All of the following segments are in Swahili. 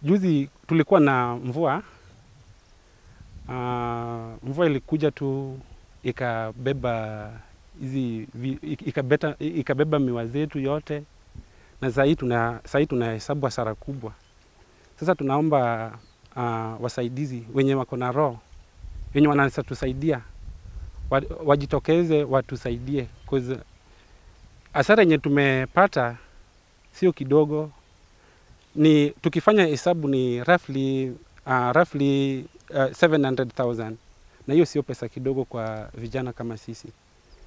Juzi tulikuwa na mvua. Mvua ilikuja tu ikabeba hizi ikabeba miwa zetu yote, na sasa tunahesabu hasara kubwa. Sasa tunaomba wasaidizi wenye wako na roho, wenye wanaweza tusaidia, wajitokeze watusaidie, cause hasara yenye tumepata sio kidogo. Ni tukifanya hesabu ni roughly 700,000, na hiyo sio pesa kidogo kwa vijana kama sisi.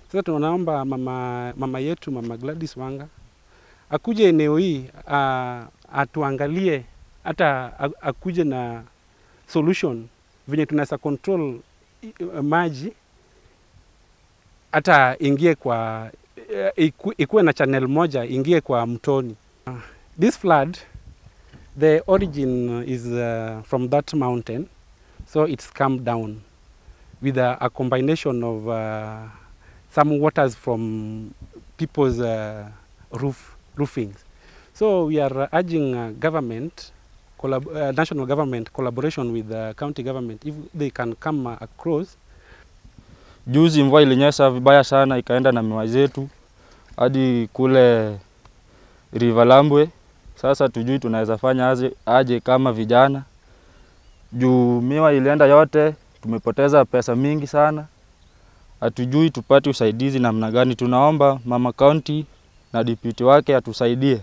Sasa tunaomba mama yetu, Mama Gladys Wanga, akuje eneo hii, atuangalie, hata akuje na solution venye tunaweza control maji, hata ingie kwa ikuwe na channel moja ingie kwa mtoni. This flood, the origin is from that mountain, so it's come down with a combination of some waters from people's roofings. So we are urging government, national government collaboration with the county government, if they can come across. Juzi mvua ilinyesha vibaya sana, ikaenda na miwa zetu hadi kule River Lambwe. Sasa tujui tunaweza fanya aje kama vijana, juu miwa ilienda yote, tumepoteza pesa mingi sana. Hatujui tupate usaidizi namna gani. Tunaomba mama county na deputy wake atusaidie.